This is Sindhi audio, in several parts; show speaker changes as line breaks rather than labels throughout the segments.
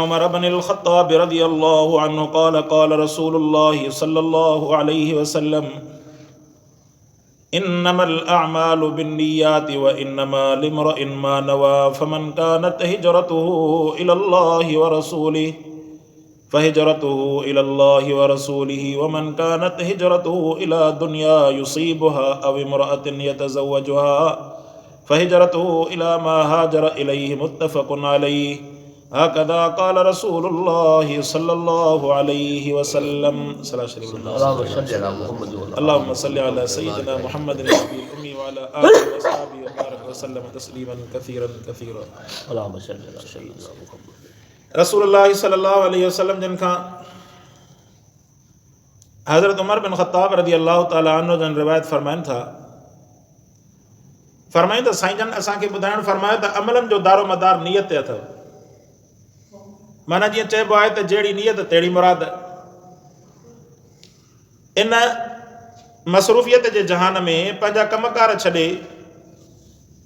عمر بن الخطاب رضي الله عنه قال قال رسول الله صلى الله عليه وسلم إنما الأعمال بالنيات وإنما لامرئ ما نوى فمن كانت هجرته إلى الله ورسوله فهجرته إلى الله ورسوله ومن كانت هجرته إلى دنيا يصيبها أو امرأة يتزوجها فهجرته إلى ما هاجر إليه متفق عليه هكذا قال رسول الله صلى الله عليه وسلم. اللهم صل على سيدنا محمد النبي الأمي وعلى آله وأصحابه وبارك وسلم تسليما كثيرا كثيرا.
اللهم صل على سيدنا محمد.
رسول الله صلي الله عليه وسلم جن کان حضرت عمر بن خطاب رضي الله تعالٰي عنه جن روايت فرمائن ٿا فرمائين ته سائين جن اسان کي ٻڌائڻ فرمايو ته عملن جو دارو مدار نيت تي اٿو. معنيٰ جيئن چئبو آهي ته جهڙي نيت تهڙي مراد. ان مصروفيت جي جهان ۾ پنهنجا ڪم ڪار ڇڏي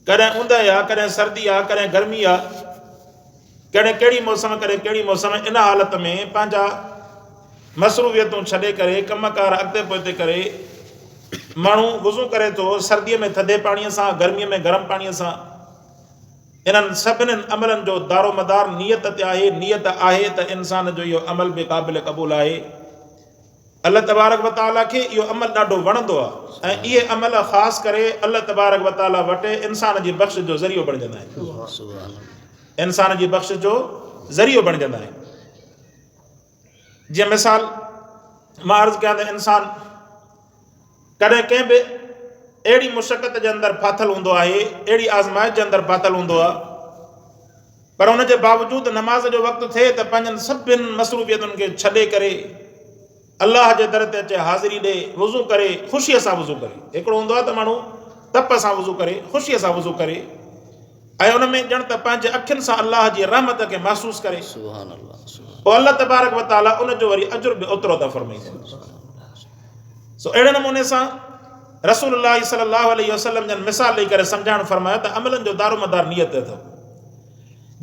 ڪڏهن اوندهه آ، ڪڏهن سردي آ، ڪڏهن گرمي آ، ڪڏهن ڪهڙي موسم ڪڏهن ڪهڙي موسم ان حالت ۾ پنهنجا مصروفيتون ڇڏي ڪري ڪم ڪار اڳتي پوئتي ڪري ماڻهو وضو ڪري ٿو سرديء ۾ ٿڌي پاڻيء سان گرميء ۾ گرم پاڻيء سان انهن سڀني عملن جو دارومدار نيت تي آهي نيت آهي ته انسان جو اهو عمل به قابل قبول آهي الله تبارڪ وتعاليٰ کي اهو عمل ڏاڍو وڻندو آهي ۽ اهي عمل خاص ڪري الله تبارڪ وتعاليٰ وٽ انسان جي بخش جو ذريعو بڻجندا آهن انسان جي بخش جو ذريعو بڻجندا آهن جيئن مثال مان عرض ڪيان ته انسان ڪڏهن ڪنهن به اهڙي مشقت جي اندر ڦاٿل هوندو آهي اهڙي آزمائش جي اندر ڦاٿل هوندو آهي پر ان جي باوجود نماز جو وقت ٿئي ته پنهنجن سڀن مصروفيتن کي ڇڏي ڪري الله جي در تي اچي حاضري ڏي وضو ڪري خوشيء سان وضو ڪري هڪڙو هوندو آهي ته ماڻهو تپ سان وضو ڪري خوشيء سان وضو ڪري ۽ ان ۾ ڄڻ ته پنهنجي اکين سان الله جي رحمت کي محسوس ڪري
سبحان الله
پوء الله تبارڪ وتعالي ان جو وري اجر به اوترو عطا فرمائيندو سو اهڙي نموني سان رسول الله صلي الله عليه وسلم جن مثال ڏئي ڪري سمجهائڻ فرمايو ته عملن جو دارو مدار نيت تي اٿو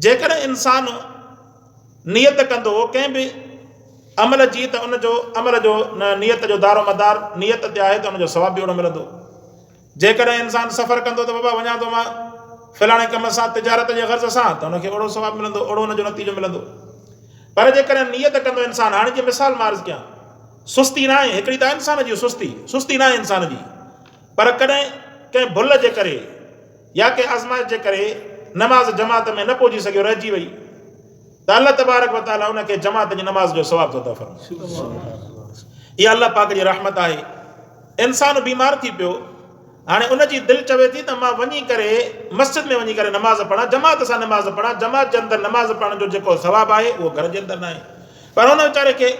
جيڪڏهن انسان نيت ڪندو ڪنهن به عمل جي ته ان جو عمل جو نيت جو دارو مدار نيت تي آهي ته ان جو ثواب به اهڙو ملندو جيڪڏهن انسان سفر ڪندو ته بابا وڃان ٿو مان فلاڻي ڪم سان تجارت جي غرض سان ته ان کي اهڙو ثواب ملندو اهڙو ان جو نتيجو ملندو پر جيڪڏهن نيت ڪندو انسان هاڻي جي مثال مان عرض ڪيان سستي ناهي هڪڙي ته انسان جي سستي سستي ناهي انسان جي پر ڪڏهن ڪنهن ڀل جي ڪري يا ڪنهن آزمائش جي ڪري نماز جماعت ۾ نه پهچي سگهيو رهجي وئي ته الله تبارڪ وتعالي ان کي جماعت جي نماز جو ثواب ٿو عطا فرمائي اها الله پاڪ جي رحمت آهي انسان بيمار ٿي پيو، هاڻي ان جي دل چوي ٿي ته مان وڃي ڪري مسجد ۾ وڃي ڪري نماز پڙهان، جماعت سان نماز پڙهان، جماعت جي اندر نماز پڙهڻ جو جيڪو ثواب آهي اهو گهر جي اندر ناهي. پر ان ويچاري کي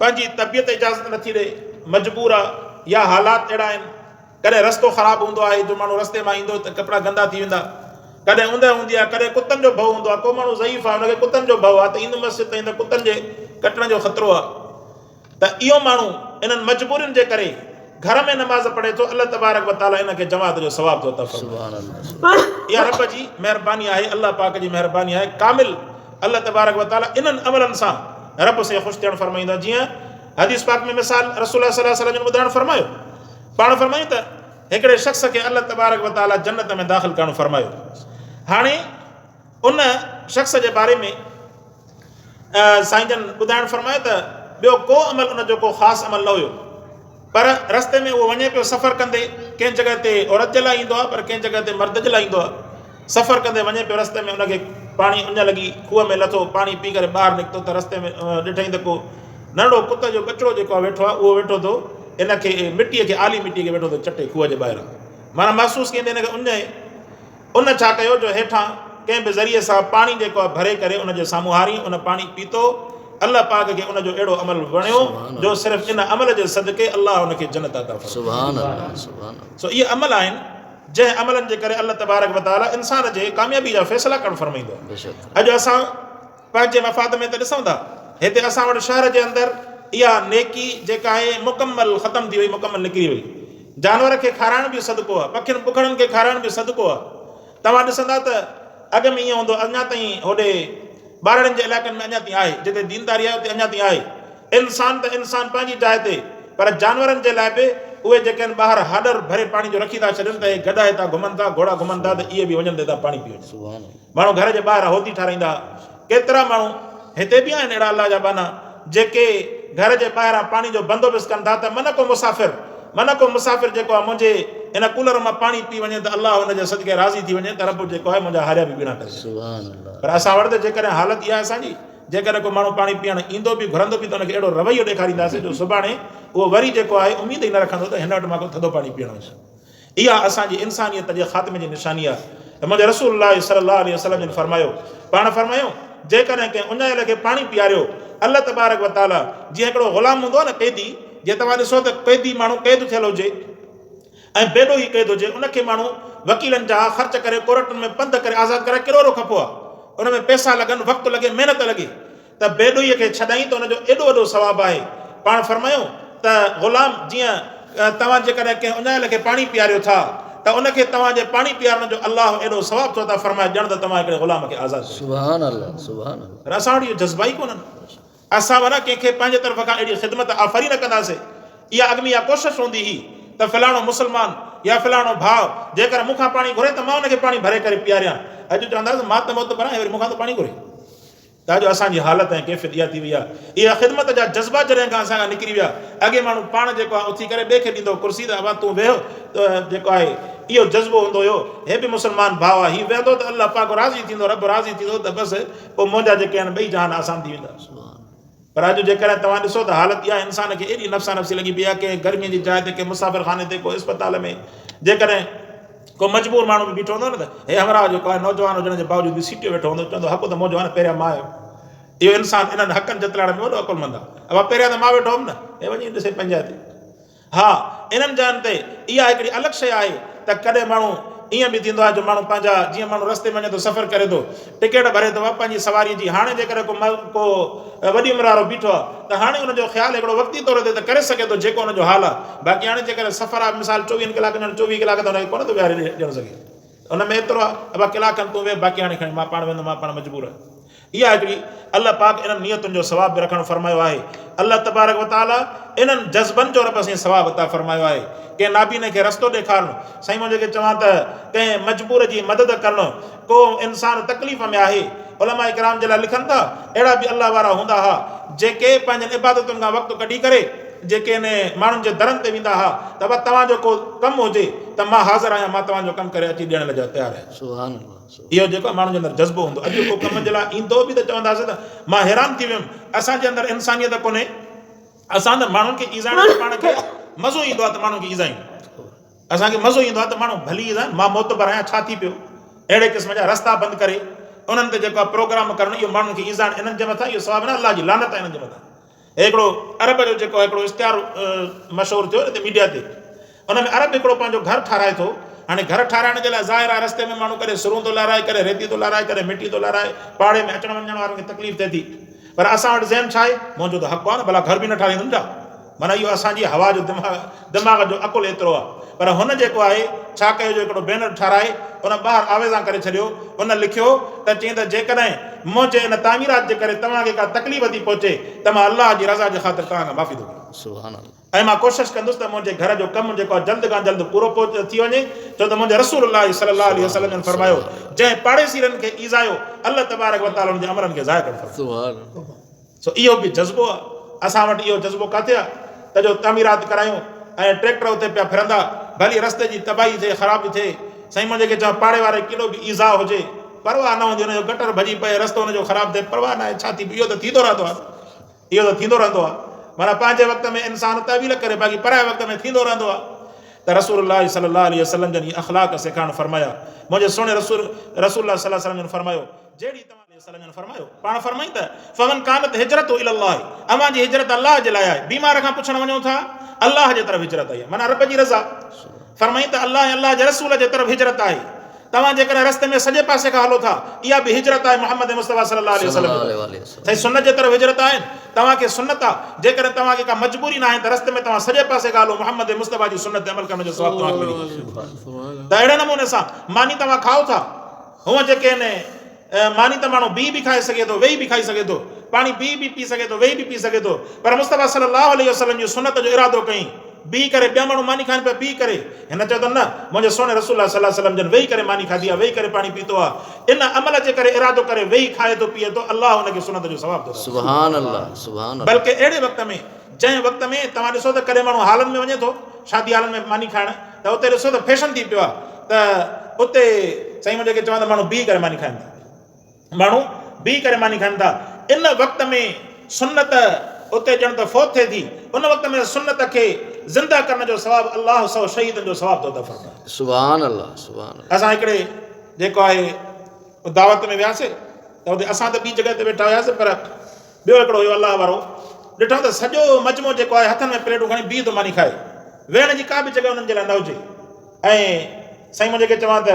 پنهنجي طبيعت اجازت نٿي ڏئي، مجبور آ يا حالات اهڙا آهن، ڪڏهن رستو خراب هوندو آهي جو ماڻهو رستي مان ايندو ته ڪپڙا گندا ٿي ويندا، ڪڏهن اوندهه هوندي آهي، ڪڏهن ڪتن جو ڀؤ هوندو آهي، ڪو ماڻهو ضعيف آهي ان کي ڪتن جو ڀؤ آهي ته ايندو مسجد تائين ته ڪتن جي ڪٽڻ جو خطرو آهي. ته اهو ماڻهو انهن مجبورين جي ڪري گهر ۾ نماز پڙهي ٿو الله تبارڪ وتعالي ان کي جماعت جو ثواب ٿو عطا فرمائي. اها رب جي مهرباني آهي الله پاڪ جي مهرباني آهي ڪامل الله تبارڪ وتعالي انهن عملن سان رب سين خوش ٿيڻ فرمائيندو آهي جيئن حديث پاڪ ۾ مثال رسول الله صلي الله عليه وسلم جن ٻڌائڻ فرمايو پاڻ فرمايو ته هڪڙي شخص کي الله تبارڪ وتعالي جنت ۾ داخل ڪرڻ فرمايو هاڻي ان شخص جي باري ۾ سائين جن ٻڌائڻ فرمايو ته ٻيو ڪو عمل ان جو ڪو خاص عمل نه هيو پر رستي ۾ اهو وڃي پيو سفر ڪندي ڪنهن جڳهه تي عورت جي لاء ايندو آهي پر ڪنهن جڳهه تي مرد جي لاء ايندو آهي سفر ڪندي وڃي پيو رستي ۾ ان کي پاڻي اڃ لڳي کوهه ۾ لٿو پاڻي پي ڪري ٻاهر نڪتو ته رستي ۾ ڏٺائين ته ڪو ننڍڙو ڪتي جو ٻچڙو جيڪو آهي ويٺو آهي اهو ويٺو ٿو ان کي مٽيء کي آلي مٽيء کي ويٺو ٿو چٽي کوهه جي ٻاهران معنيٰ محسوس ڪيائين ته هن کي اڃ آهي ان ڇا ڪيو جو هيٺان ڪنهن به ذريعي سان پاڻي جيڪو آهي ڀري ڪري ان جي سامهون هاري ان پاڻي پيتو، الله پاڪ کي ان جو اهڙو عمل وڻيو جو صرف ان عمل جي صدقي الله ان کي جنت عطا فرمائي. سو اهي عمل آهن جنهن عملن جي ڪري الله تبارڪ وتعالي انسان جي ڪاميابي جا فيصلا ڪرڻ فرمائيندو آهي. اڄ اسان پنهنجي مفاد ۾ ته ڏسون ٿا هتي اسان وٽ شهر جي اندر اها نيڪي جيڪا آهي مڪمل ختم ٿي وئي مڪمل نڪري وئي جانور کي کارائڻ به صدقو آهي پکين پکڙن کي کارائڻ به صدقو آهي توهان ڏسندا ته اڳ ۾ ائين هوندو اڃا تائين هوڏي ٻارڙين جي علائقن ۾ اڃا تائين آهي، جتي دينداري آهي اتي اڃا تائين آهي. انسان ته انسان پنهنجي جاء تي پر جانورن جي لاء به اهي جيڪي آهن ٻاهر هاڏر ڀري پاڻي جو رکي ٿا ڇڏين ته اهي گڏهه هتان گهمن ٿا، گهوڙا گهمن ٿا ته اهي به وڃن ته هتان پاڻي پي وڃن. ماڻهو گهر جي ٻاهران هودي ٺاراهيندا ها. ڪيترا ماڻهو هتي به آهن اهڙا الله جا ٻانها جيڪي گهر جي ٻاهران پاڻي جو بندوبست ڪن ٿا ته من ڪو مسافر من ڪو مسافر جيڪو آهي منهنجي ان ڪولر مان پاڻي پي وڃي ته الله ان جي صدقي راضي ٿي وڃي ته رب جيڪو آهي منهنجا هاريا به ٻيڻا ڪري ڇڏي. پر اسان وٽ ته جيڪڏهن حالت اها آهي اسان جي جيڪڏهن ڪو ماڻهو پاڻي پيئڻ ايندو به گهرندو به ته ان کي اهڙو رويو ڏيکارينداسين جو سڀاڻي اهو وري جيڪو آهي اميد ئي نه رکندو ته هن وٽ مان ڪو ٿڌو پاڻي پيئڻ وڃان. اها اسان جي انسانيت جي خاتمي جي نشاني آهي ته منهنجي رسول الله صلي الله عليه وسلم جن فرمايو، پاڻ فرمايو، جيڪڏهن ڪنهن اڃايل کي پاڻي پياريو، الله تبارڪ و تعالي جيئن هڪڙو غلام هوندو آهي نه قيدي، جيئن توهان ڏسو ته قيدي ماڻهو قيد ٿيل هجي ۽ بيڏوهي قيد هجي، ان کي ماڻهو وڪيلن جا خرچ ڪري ڪورٽن ۾ پنڌ ڪري آزاد ڪرائي ڪيڏو وڏو کپو آهي، ان ۾ پئسا لڳن، وقت لڳي، محنت لڳي. ته بيڏوهيء کي ڇڏائين ته ان جو ايڏو وڏو ثواب آهي. پاڻ فرمايو ته غلام جيئن توهان جيڪڏهن ڪنهن اڃايل کي پاڻي پياريو ٿا ته ان کي توهان جي پاڻي پيارڻ جو الله ايڏو ثواب ٿو عطا فرمائي ڄڻ ته توهان هڪڙي غلام کي آزاد ڪري ڇڏيو.
سبحان الله سبحان الله.
پر اسان وٽ اهو جذبا ئي ڪونهن. اسان ورنه ڪنهن کي پنهنجي طرف کان اهڙي خدمت آفري نه ڪنداسين. اها اڳ ۾ اها ڪوشش هوندي هئي ته فلاڻو مسلمان يا فلاڻو ڀاء جيڪر مون کان پاڻي گهري ته مان ان کي پاڻي ڀري ڪري پياريان. اڄ چونداسين مان ته معتبر آهيان وري مون کان ٿو پاڻي گهري. تان جو اسان جي حالت ۽ ڪيفيت اها ٿي وئي آهي. اها خدمت جا جذبا جڏهن کان اسان کان نڪري ويا، اڳي ماڻهو پاڻ جيڪو آهي اٿي ڪري ٻئي کي ڏيندو هو ڪرسي ته ابا تون ويهه ته جيڪو آهي اهو جذبو هوندو هيو، هي به مسلمان ڀاء آهي، هي ويهندو ته الله پاڪ راضي ٿيندو، رب راضي ٿيندو ته بس پوء منهنجا جيڪي آهن ٻئي جهان آسان ٿي ويندا. پر اڄ جيڪڏهن توهان ڏسو ته حالت اها انسان کي ايڏي نفسا نفسي لڳي پئي آهي، ڪنهن گرمي جي جاء تي، ڪنهن مسافر خاني تي، ڪو اسپتال ۾ جيڪڏهن ڪو مجبور ماڻهو به بيٺو هوندو نه ته هي همراهه جيڪو آهي نوجوان هجڻ جي باوجود به سيٽيو ويٺو هوندو، چوندو حق ته منهنجو آهي نه پهريان مان آيم. اهو انسان انهن حقن جتلائڻ ۾ وڏو عقلمند آهي. ابا پهريان ته مان ويٺو هوم نه، هي وڃي ڏسي پنجاهه تي. ها انهن جاين تي اها هڪڙي الڳ شيء آهي ته ڪڏهن ماڻهو ائين به ٿيندو آهي جو ماڻهو پنهنجا جيئن ماڻهو رستي ۾ وڃي ٿو سفر ڪري ٿو ٽڪيٽ ڀري ٿو پنهنجي سواري جي هاڻي جيڪڏهن ڪو ڪو وڏي عمر وارو بيٺو آهي ته هاڻي ان جو خيال هڪڙو وقتي طور تي ته ڪري سگهي ٿو جيڪو ان جو حال آهي باقي هاڻي جيڪڏهن سفر آهي مثال چوويهن ڪلاڪن جو چوويهه ڪلاڪ ته ان کي ڪونه ٿو ويهاري ڏيڻ سگهي ان ۾ ايترو آهي ابا ڪلاڪ کن تون ويهه باقي هاڻي کڻي مان پاڻ ويندم مان پاڻ مجبور آهيان. اها هڪڙي الله پاڪ انهن نيتن جو ثواب به رکڻ فرمايو آهي. الله تبارڪ و تعالي انهن جذبن جو رب سائين ثواب عطا فرمايو آهي. ڪنهن نابيني کي رستو ڏيکارڻ، سائين مون جيڪي چوان ته ڪنهن مجبور جي مدد ڪرڻ، ڪو انسان تڪليف ۾ آهي، علماء ڪرام جي لاء لکن ٿا، اهڙا به الله وارا هوندا ها، جيڪي پنهنجن عبادتن کان وقت ڪڍي ڪري جيڪي ان ماڻهن جي درن تي ويندا ها ته ابا توهان جو ڪو ڪم هجي ته مان حاضر آهيان، مان توهان جو ڪم ڪري اچي ڏيڻ لاء تيار آهيان.
سبحان الله.
اهو جيڪو ماڻهن جي اندر جذبو هوندو اڄ ڪو ڪم جي لاء ايندو به ته چونداسين ته مان حيران ٿي ويم اسان جي اندر انسانيت ڪونهي اسان ته ماڻهن کي ايذائڻ ۾ پاڻ کي مزو ايندو آهي ته ماڻهن کي ايذايون اسان کي مزو ايندو آهي ته ماڻهو ڀلي ايذائن مان معتبر آهيان ڇا ٿي پيو اهڙي قسم جا رستا بند ڪري انهن تي جيڪو پروگرام ڪرڻ اهو ماڻهن کي ايذائڻ انهن جي مٿان اهو ثواب نه الله جي لعنت آهي انهن جي مٿان هڪڙو عرب جو جيڪو هڪڙو اشتهار مشهور ٿيو نه ميڊيا تي ان ۾ عرب هڪڙو پنهنجو گهر ٺاراهي ٿو هاڻي گهر ٺاراهڻ جي لاء ظاهر آهي رستي ۾ ماڻهو ڪڏهن سرون ٿو لهرائي ڪڏهن ريتي ٿو لهرائي ڪڏهن مٽي ٿو لهرائي پاڙي ۾ اچڻ وڃڻ وارن کي تڪليف ٿئي ٿي پر اسان وٽ ذهن ڇا آهي منهنجو ته حق آهي نه ڀلا گهر به نه ٺاراهيندم ڇا معنيٰ اهو اسان جي هوا جو دماغ دماغ جو عقل ايترو آهي پر هن جيڪو آهي ڇا ڪيو جو هڪڙو بينر ٺاراهي ان ٻاهر آويزان ڪري ڇڏيو ان لکيو ته چيائين ته جيڪڏهن منهنجي ان تعميرات جي ڪري توهان کي ڪا تڪليف ٿي پهچي ته مان الله جي رضا جي خاطر توهان کان معافي ٿو گهران.
سبحان الله.
۽ مان ڪوشش ڪندس ته منهنجي گهر جو ڪم جيڪو آهي جلد کان جلد پورو ٿي وڃي ڇو ته منهنجي رسول الله صلي الله عليه وسلم جن فرمايو جنهن پاڙيسرين کي ايذايو الله تبارڪ وتعالي ان جي عملن کي ضايع ڪري فرمايو.
سبحان الله.
سو اهو به جذبو آ. اسان وٽ اهو جذبو ڪاٿي آ ته جو تعميرات ڪرايون ۽ ٽريڪٽر اتي پيا ڦرندا، ڀلي رستي جي تباهي ٿئي، خرابي ٿئي. سائين منهنجي کي چوان پاڙي واري ڪيڏو به ايذاء هجي، پرواهه نه هوندي، ان جو گٽر ڀڄي پئي، رستو ان جو خراب ٿئي، پرواهه ناهي، ڇا ٿي پيو، اهو ته ٿيندو رهندو آ نه، اهو ته ٿيندو رهندو آ. معنيٰ پنهنجي وقت ۾ انسان تحويل ڪري، باقي پرائي وقت ۾ ٿيندو رهندو آ. ته رسول الله صلي الله عليه وسلم جن اهي اخلاق سيکارڻ فرمايا. منهنجي سهڻي رسول رسول الله صلي الله عليه وسلم جن فرمايو، جهڙي توهان. عليه وسلم جن فرمايو، پاڻ فرمائين ته، فمن ڪانت هجرته الي الله، اوهان جي هجرت الله جي لاء آهي، بيمار کان پڇڻ وڃو ٿا، الله جي طرف هجرت آهي، معنيٰ رب جي رضا، فرمائين ته الله ۽ الله جي رسول جي طرف هجرت آهي، توهان جيڪڏهن رستي ۾ سڄي پاسي کان هلو ٿا، اها به هجرت آهي محمد مصطفيٰ صلي الله عليه وسلم جي طرف، سائين سنت جي طرف هجرت آهي، توهان کي سنت آ، جيڪڏهن توهان کي ڪا مجبوري ناهي ته رستي ۾ توهان سڄي پاسي کان هلو، محمد مصطفيٰ جي سنت تي عمل ڪرڻ جو ثواب توهان کي ملي ويندو. ته اهڙي نموني سان ماني توهان کائو ٿا، هونء جيڪي آهن. ماني ته ماڻهو بيهي به کائي سگهي ٿو، ويهي به کائي سگهي ٿو، پاڻي بيهي به پي سگهي ٿو، ويهي به پي سگهي ٿو، پر مصطفيٰ صلي الله عليه وسلم جي سنت جو ارادو ڪيائين، بيهي ڪري، ٻيا ماڻهو ماني کائن پيا بيهي ڪري، هن چيو ته نه، منهنجي سهڻي رسول الله صلي الله عليه وسلم جن ويهي ڪري ماني کاڌي آهي، ويهي ڪري پاڻي پيتو آهي، ان عمل جي ڪري ارادو ڪري ويهي کائي ٿو پيئي ٿو، الله ان کي سنت جو ثواب ٿو عطا فرمائي.
سبحان الله سبحان الله.
بلڪه اهڙي وقت ۾ جنهن وقت ۾ توهان ڏسو ته ڪڏهن ماڻهو هالن ۾ وڃي ٿو شادي هالن ۾ ماني کائڻ ته اتي ڏسو ته فيشن ٿي پيو آهي ته اتي سائين منهنجي کي چوان ته ماڻهو بيهي ڪري ماني کائن ٿا ماڻهو بيهي ڪري ماني کائن ٿا ان وقت ۾ سنت اتي ڄڻ ته فوت ٿئي ٿي ان وقت ۾ سنت کي زنده ڪرڻ جو ثواب الله سو شهيدن جو ثواب ٿو عطا فرمائي.
سبحان الله سبحان الله.
اسان هڪڙي جيڪو آهي دعوت ۾ وياسي ته اتي اسان ته ٻي جڳهه تي ويٺا هياسي پر ٻيو هڪڙو هيو الله وارو، ڏٺائون ته سڄو مجمعو جيڪو آهي هٿن ۾ پليٽون کڻي بيهي ٿو ماني کائي. ويهڻ جي ڪا به جڳهه انهن جي لاء نه هجي ۽ سائين منهنجي کي چوان ته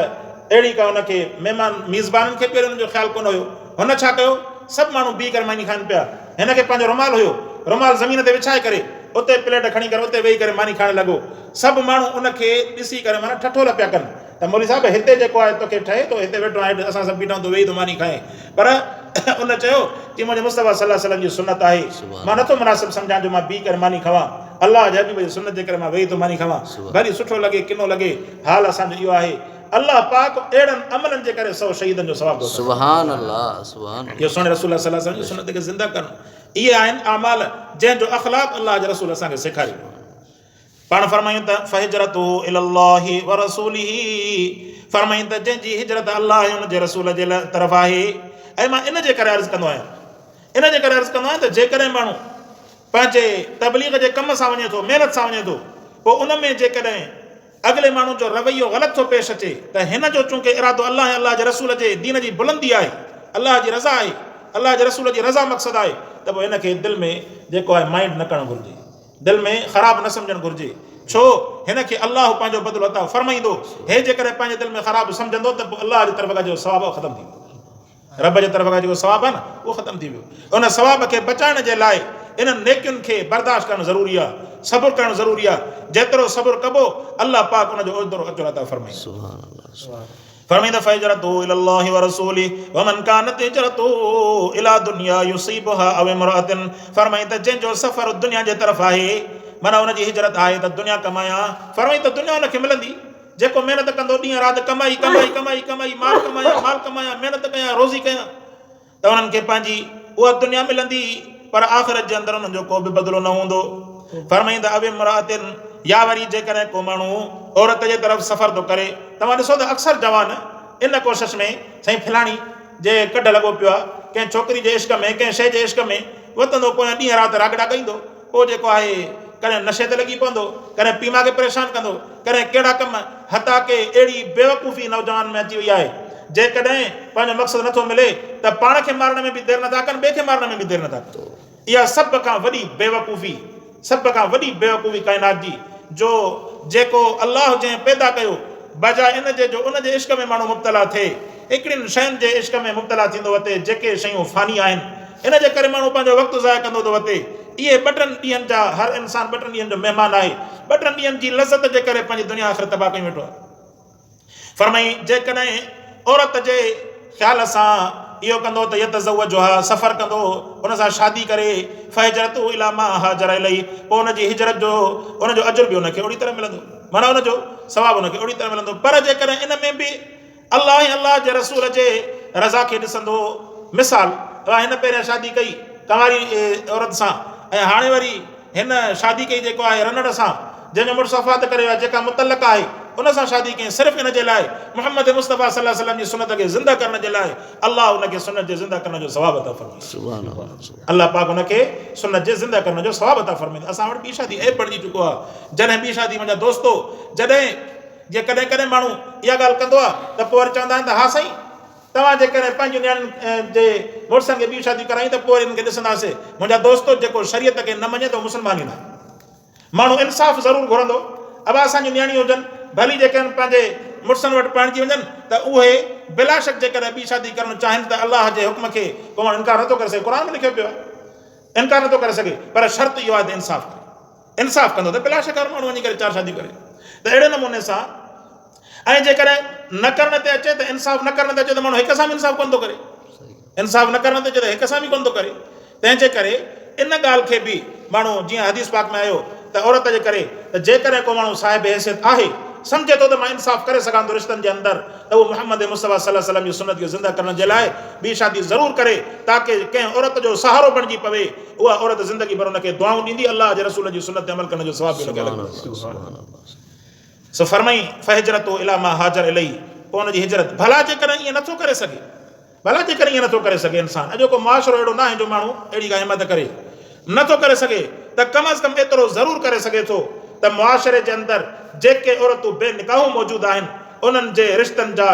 اهڙي ڪا ان کي مهمان ميزبانن کي به انهن جو خيال ڪونه هيو. هن ڇا ڪيو سڀ ماڻهو بيهي ڪري ماني کائن پيا. هن کي پنهنجو رومال هيو، رومال زمين تي وڇائي ڪري اتي پليٽ کڻي ڪري اتي ويهي ڪري ماني کائڻ لڳو. سڀ ماڻهو ان کي ڏسي ڪري معنيٰ ٺٺول پيا ڪن. ته مولوي صاحب هتي جيڪو آهي توکي ٺهي ٿو هتي ويٺو آهين اسان سڀ بيٺا آهيون تون ويهي ٿو ماني کائين پر ان چيو چي منهنجي مصطفيٰ صلي الله عليه وسلم جي سنت آهي مان نٿو مناسب سمجهان جو مان بيهي ڪري ماني کاوان الله جي حبيب جي سنت جي ڪري مان ويهي ٿو ماني کاوان ڀلي سٺو لڳي ڪنو لڳي حال اسان جو اهو آهي الله پاڪ اهڙن عملن جي ڪري سو شهيدن جو ثواب ٿو
سبحان الله سبحان
الله اهو سهڻي رسول الله صلي الله عليه وسلم جي سنت کي زنده ڪرڻ اهي آهن اعمال جنهن جو اخلاق الله جي رسول اسان کي سيکاريو. پاڻ فرمايون ته فهجرته الي الله ورسوله فرمائين ته جنهن جي هجرت الله ۽ ان جي رسول جي طرف آهي ۽ مان ان جي ڪري عرض ڪندو آهيان ان جي ڪري عرض ڪندو آهيان ته جيڪڏهن ماڻهو پنهنجي تبليغ جي ڪم سان وڃي ٿو محنت سان وڃي ٿو پوء ان ۾ جيڪڏهن اڳلي ماڻهو جو رويو غلط ٿو پيش اچي ته هن جو چونڪه ارادو الله ۽ الله جي رسول جي دين جي بلندي آهي الله جي رضا آهي الله جي رسول جي رضا مقصد آهي ته پوء هن کي دل ۾ جيڪو آهي مائنڊ نه ڪرڻ گهرجي دل ۾ خراب نه سمجهڻ گهرجي، ڇو هن کي الله پنهنجو بدلو عطا فرمائيندو، هي جيڪڏهن پنهنجي دل ۾ خراب سمجهندو ته پوء الله جي طرف کان جيڪو ثواب آهي اهو ختم ٿي ويندو. رب جي طرف کان جيڪو ثواب آهي نه اهو ختم ٿي ويو. ان ثواب کي بچائڻ جي لاء انهن نيڪين کي برداشت ڪرڻ ضروري آهي، صبر ڪرڻ ضروري آهي، جيترو صبر ڪبو الله پاڪ ان جو اوترو اجر عطا فرمائيندو.
سبحان الله.
فرمائيندا فهجرته الي الله ورسوله ومن كانت هجرته الى دنيا يصيبها او امراه فرمائين ته جنهن جو سفر دنيا جي طرف آهي معنيٰ ان جي هجرت آهي ته دنيا ڪمايان فرمائين ته دنيا ان کي ملندي جيڪو محنت ڪندو ڏينهن رات ڪمائي ڪمائي ڪمائي ڪمائي مال ڪمايان مال ڪمايان محنت ڪيان روزي ڪيان ته انهن کي پنهنجي اها دنيا ملندي پر آخرت جي اندر انهن جو ڪو به بدلو نه هوندو. فرمائين ته او امرأة يا وري جيڪڏهن ڪو ماڻهو عورت جي طرف سفر ٿو ڪري توهان ڏسو ته اڪثر جوان ان ڪوشش ۾ سائين فلاڻي جي ڪڍ لڳو پيو آهي ڪنهن ڇوڪري جي عشق ۾ ڪنهن شيء جي عشق ۾ وتندو پويان ڏينهن رات راڳڙا ڳائيندو پوء جيڪو آهي ڪڏهن نشي تي لڳي پوندو ڪڏهن پيما کي پريشان ڪندو ڪڏهن ڪهڙا ڪم حتيٰ ڪه اهڙي بيوقوفي نوجوان ۾ اچي وئي آهي جيڪڏهن پنهنجو مقصد نٿو ملي ته پاڻ کي مارڻ ۾ به دير نٿا ڪن ٻئي کي مارڻ ۾ به دير نٿا ڪن. اها سڀ کان وڏي بيوقوفي سڀ کان وڏي بيوقوفي ڪائنات جي جو جيڪو الله جنهن پيدا ڪيو بجاء ان جي جو ان جي عشق ۾ ماڻهو مبتلا ٿئي هڪڙين شين جي عشق ۾ مبتلا ٿيندو وتي جيڪي شيون فاني آهن ان جي ڪري ماڻهو پنهنجو وقت ضايع ڪندو ٿو وتي. اهي ٻه ٽن ڏينهن جا هر انسان ٻه ٽن ڏينهن جو مهمان آهي. ٻه ٽن ڏينهن جي لذت جي ڪري پنهنجي دنيا آخرت تباهه ڪيون ويٺو آهي. فرمائين جيڪڏهن عورت جي خيال سان اهو ڪندو ته يتزوجها سفر ڪندو ان سان شادي ڪري فهجرته الي ما هاجر اليه پوء ان جي هجرت جو ان جو اجر به ان کي اوڙي طرح ملندو معنيٰ ان جو ثواب ان کي اوڙي طرح ملندو پر جيڪڏهن ان ۾ به الله ۽ الله جي رسول جي رضا کي ڏسندو. مثال، توهان هن پهريان شادي ڪئي ڪنواري عورت سان ۽ هاڻي وري هن شادي ڪئي جيڪو آهي رنڙ سان جنهن جو مڙس وفات ڪري ويو آهي جيڪا مطلقه آهي ان سان شادي ڪئي صرف ان جي لاء محمد مصطفيٰ صلي الله عليه وسلم جي سنت کي زنده ڪرڻ جي لاء الله ان کي سنت جي زنده ڪرڻ جو ثواب عطا فرمائي.
سبحان الله.
الله پاڪ ان کي سنت جي زنده ڪرڻ جو ثواب عطا فرمائي. اسان وٽ ٻي شادي عيب بڻجي چڪو آهي. جڏهن ٻي شادي منهنجا دوستو جڏهن جيئن ڪڏهن ڪڏهن ماڻهو اها ڳالهه ڪندو آهي ته پوء وري چوندا آهن ته ها سائين توهان جيڪڏهن پنهنجون نياڻين جي مڙسن کي ٻيون شاديون ڪرايون ته پوء وري انهن کي ڏسنداسين. منهنجا دوستو جيڪو شريعت کي نه مڃي ته اهو مسلمان ئي ناهي. ماڻهو انصاف ضرور گهرندو. ابا اسان جون نياڻيون هجن ڀلي جيڪڏهن پنهنجي مڙسن وٽ پرڻجي وڃن ته اهي بلاشڪ جيڪڏهن ٻي شادي ڪرڻ چاهين ته الله جي حڪم کي ڪو ماڻهو انڪار نٿو ڪري سگهي. قرآن ۾ لکيو پيو آهي انڪار نٿو ڪري سگهي پر شرط اهو آهي ته انصاف ڪري. انصاف ڪندو ته بلاشڪ هر ماڻهو وڃي ڪري چار شاديون ڪري ته اهڙي نموني سان ۽ جيڪڏهن نه ڪرڻ تي اچي ته انصاف نه ڪرڻ تي اچي ته ماڻهو هڪ سان به انصاف ڪونه ٿو ڪري. انصاف نه ڪرڻ تي اچي ته هڪ سان به ڪونه ٿو ڪري. تنهن جي ڪري ان ڳالهه کي به ماڻهو جيئن حديث پاڪ ۾ آيو ته عورت جي ڪري ته جيڪڏهن ڪو ماڻهو صاحب حيثيت آهي سمجهي ٿو ته مان انصاف ڪري سگهان ٿو رشتن جي اندر ته اهو محمد مصطفيٰ صلي الله عليه وسلم جي سنت کي زنده ڪرڻ جي لاء ٻي شادي ضرور ڪري تاڪه ڪنهن عورت جو سهارو بڻجي پوي اها عورت زندگي ڀر ان کي دعائون ڏيندي الله جي رسول جي سنت تي عمل ڪرڻ جو ثواب به ان کي الڳ ملندو. سو فرمائين فهجرته الي ما هاجر اليه پوء ان جي هجرت ڀلا جيڪڏهن ائين نٿو ڪري سگهي ڀلا جيڪڏهن ائين نٿو ڪري سگهي انسان اڄوڪو معاشرو اهڙو ناهي جو ماڻهو اهڙي ڪا همت ڪري نٿو ڪري سگهي ته ڪم از ڪم ايترو ضرور ڪري سگهي ٿو ته معاشري جي اندر جيڪي عورتون بي نڪاحون موجود آهن انهن جي رشتن جا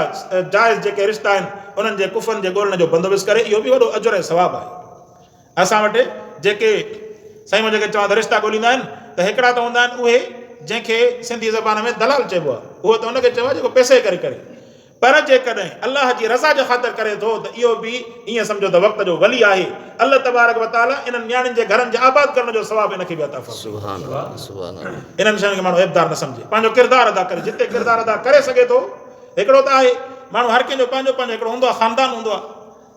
جائز جيڪي رشتا آهن انهن جي ڪفن جي ڳولڻ جو بندوبست ڪري اهو به وڏو اجر ۽ ثواب آهي. اسان وٽ جيڪي سائين مان جيڪي چوان ته رشتا ڳوليندا آهن ته هڪڙا ته هوندا آهن اهي جنهن کي سنڌي زبان ۾ دلال چئبو آهي اهو ته ان کي چئبو آهي جيڪو پئسي جي ڪري ڪري پر جيڪڏهن الله جي رضا جي خاطر ڪري ٿو ته اهو به ائين سمجهو ته وقت جو ولي آهي الله تبارڪ وتعالي انهن نياڻين جي گهرن جي آباد ڪرڻ جو ثواب ان کي به عطا فرمائي.
سبحان الله سبحان الله.
انهن شين کي ماڻهو عيبدار نه سمجهي پنهنجو ڪردار ادا ڪري جتي ڪردار ادا ڪري سگهي ٿو هڪڙو ته آهي ماڻهو هر ڪنهن جو پنهنجو پنهنجو هڪڙو هوندو آهي خاندان هوندو آهي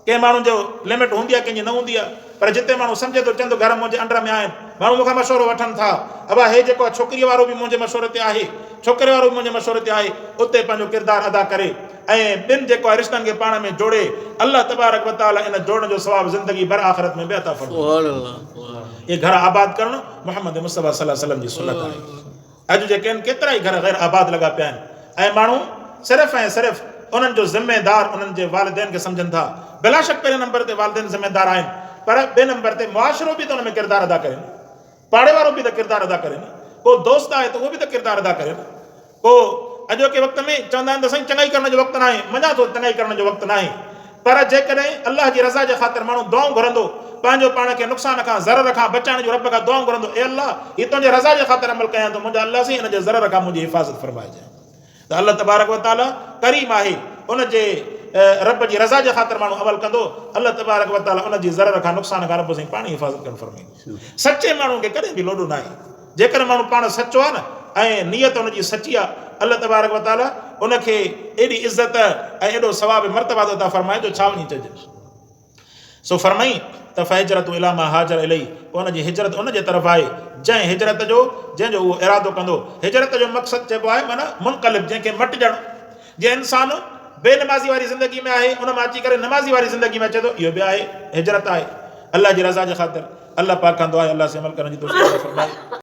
ڪنهن ماڻهو جو لمٽ هوندي آهي ڪنهن جي نه هوندي آهي پر جتي ماڻهو سمجهي ٿو چند گهر منهنجي انڊر ۾ آهن ماڻهو مون کان مشورو وٺن ٿا ابا هي جيڪو آهي ڇوڪريء وارو به منهنجي مشوري تي آهي ڇوڪري وارو به منهنجي مشوري تي آهي اتي پنهنجو ڪردار ادا ڪري ۽ ٻن جيڪو آهي رشتن کي پاڻ ۾ جوڙي الله تبارڪ وتعالي ان جوڙڻ جو ثواب زندگي ڀر آخرت ۾ به عطا فرمائي. اهي گهر آباد ڪرڻ محمد مصطفيٰ صلي الله عليه وسلم جي سنت آهي. اڄ جيڪي آهن ڪيترائي گهر غير آباد لڳا پيا آهن ۽ ماڻهو صرف ۽ صرف انهن جو ذميدار انهن جي والدين کي سمجهن ٿا. بلاشڪ پهرين نمبر تي والدين ذميدار آهن پر ٻئي نمبر تي معاشرو به ته ان ۾ ڪردار ادا ڪري نه. پاڙي وارو به ته ڪردار ادا ڪري نه. ڪو دوست آهي ته اهو به ته ڪردار ادا ڪري نه. ڪو اڄوڪي وقت ۾ چوندا آهن ته سائين چڱائي ڪرڻ جو وقت ناهي، مڃان ٿو چڱائي ڪرڻ جو وقت ناهي پر جيڪڏهن الله جي رضا جي خاطر ماڻهو دعائون گهرندو، پنهنجو پاڻ کي نقصان کان، ضرر کان بچائڻ جون رب کان دعائون گهرندو، اي الله! هي تنهنجي رضا جي خاطر عمل ڪيان ٿو، منهنجا الله سائين ان جي ضرر کان منهنجي حفاظت فرمائجانء. ته الله تبارڪ و تعاليٰ ڪريم آهي، ان جي رب جي رضا جي خاطر ماڻهو عمل ڪندو، الله تبارڪ و تعاليٰ ان جي ضرر کان، نقصان کان رب سائين پاڻ ئي حفاظت ڪرڻ فرمائيندو. سچي ماڻهو کي ڪڏهن به لوڏو ناهي. جيڪڏهن ماڻهو پاڻ سچو آهي نه ۽ نيت ان جي سچي آهي، الله تبارڪ و تعاليٰ ان کي ايڏي عزت ۽ ايڏو ثواب ۽ مرتبه ٿو عطا فرمائي جو ڇا وڃي چئجي. سو فرمائين ته فهجرته الي ما هاجر اليه پوء ان جي هجرت ان جي طرف آهي جنهن هجرت جو جنهن جو اهو ارادو ڪندو. هجرت جو مقصد چئبو آهي معنيٰ منقلب جنهن کي مٽجڻ. جيئن انسان بي نمازي واري زندگي ۾ آهي ان مان اچي ڪري نمازي واري زندگي ۾ اچي ٿو اهو به آهي هجرت آهي الله جي رضا جي خاطر. الله پاڪ کان دعا آهي الله سين عمل ڪرڻ جي توفيق عطا فرمائي.